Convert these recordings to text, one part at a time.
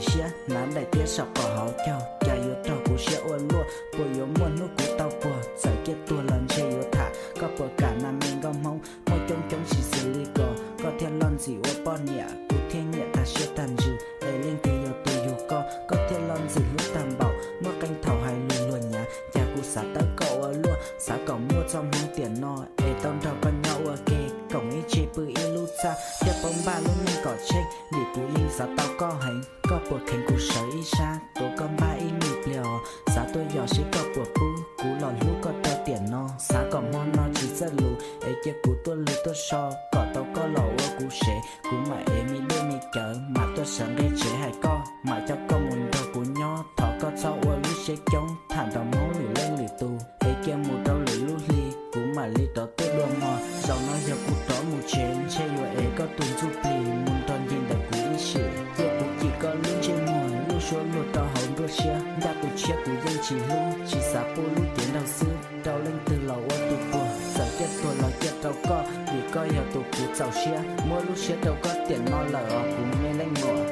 siab, hnav daim tiab saum qaum hauv caug, cas yuav raug kuv siab ua luaj, puas yuav muaj hnub kuv tau puag, txawm ciaj tuag los ntshe yuav tham, koj puas kam na me nkauj Hmoob, muaj coob coob tsis xws li ko, koj thiaj loj ntxim ua poj niam, kuv thiaj nyiam tag siab tag ntsws, es leej twg yog tus yug koj, koj thiaj loj ntxim hlub tag npaum, muaj qee thaum hais lus luag nyav, cas kuv xav tawb koj ua luaj, xav kom muaj txoj hmoov tiam no, es tau nrog koj nyob ua ke, koom ib tse pw ib lub txaj, thiaj paub npaj lub neej kom tsheej, vim kuv yeej xav tau koj heev, koj puas kheev kuv sawv ib sab, tuav koj npaj ib me pliag os, xav tuaj yos seb koj puas pub, kuv los hlub koj rau tiam no, xav kom hmo no tsis txawj lus, es cia kuv tuaj lug tuaj so, kom tau koj los ua kuv sev, kuv mam ev me dej me cawv, mam tuaj sawv nqe tsev hais koj, mam coj koj mus nrog kuv nyob, thov koj txhob ua lub siab coob, tham nrog Hmoob lwm leej lwm tus, es cia mus rau lwm lub hli, kuv mam li rov tuaj dua mog, zaum no yog kuv rov mus tsev, ntshe yuav ev koj tus ntsuj plig, mus nrog ncig ntawm kuv ib sim, cia kuv cim koj lub ntsej muag, lub suab luag rau hauv nruab siab, ncaj tus tshiab kuv yeej tsis hlub, tsis xav pub lub cev nraug xwb, rau leej twg los ua tus puag, txawm ciaj tuag los ciaj rau koj, vim koj yog tus kuv txaus siab, muab lub siab rau koj tiam no lawm os kuv me leej muam.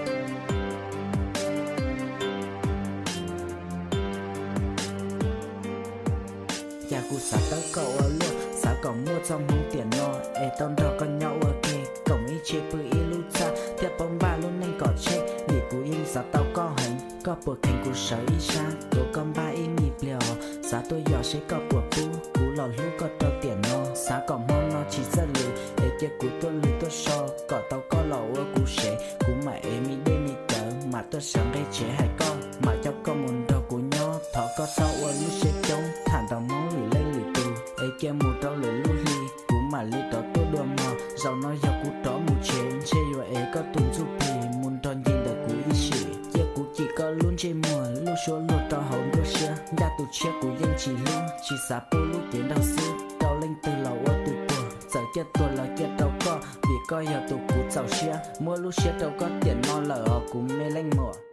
Cas kuv xav tawb koj ua luaj, xav kom muaj txoj hmoov tiam no, es tau nrog koj nyob ua ke, koom ib tse pw ib lub txaj, thiaj paub npaj lub neej kom tsheej, vim kuv yeej xav tau koj heev, koj puas kheev kuv sawv ib sab, tuav koj npaj ib me pliag os, xav tuaj yos seb koj puas pub, kuv los hlub koj rau tiam no, xav kom hmo no tsis txawj lus, es cia kuv tuaj lug tuaj so, kom tau koj los ua kuv sev, kuv mam ev me dej me cawv, mam tuaj sawv nqe tsev hais koj, mam coj koj mus nrog kuv nyob, thov koj txhob ua lub siab coob, tham nrog Hmoob lwm leej lwm tus, es cia mus rau lwm lub hli, kuv mam li rov tuaj dua mog, zaum no yog kuv rov mus tsev, ntshe yuav ev koj tus ntsuj plig, mus nrog ncig ntawm kuv ib sim, cia kuv cim koj lub ntsej muag, lub suab luag rau hauv nruab siab, ncaj tus tshiab kuv yeej tsis hlub, tsis xav pub lub cev nraug xwb, rau leej twg los ua tus puag, txawm ciaj tuag los ciaj rau koj, vim koj yog tus kuv txaus siab, muab lub siab rau koj tiam no lawm os kuv me leej muam.